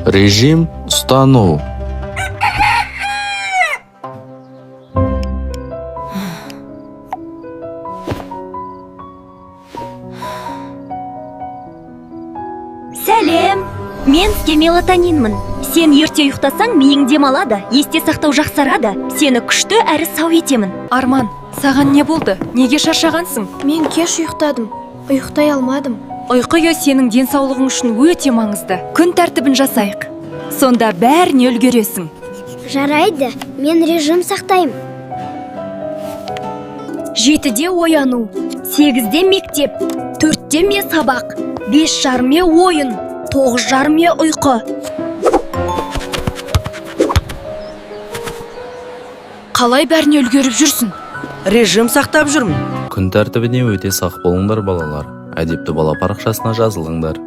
Режим ұстану. Сәлем! Мен мелатонинмін. Сен ерте ұйықтасаң, миың демалады, есте сақтау жақсарады. Сені күшті әрі сау етемін. Арман, саған не болды? Неге шаршағансың? Мен кеш ұйықтадым. Ұйықтай алмадым. Ұйқы сенің денсаулығың үшін өте маңызды. Күн тәртібін жасайық. Сонда бәріне үлгересің. Жарайды, мен режим сақтаймын. 7-де ояну, 8-де мектеп, 4-те ме сабақ, 5:30-ме ойын, 9:30-ме ұйқы. Қалай бәріне үлгеріп жүрсің? Режим сақтап жүрмін. Күн тәртібіне өте сақ болыңдар, балалар. Әдепті бала парақшасына жазылыңдар.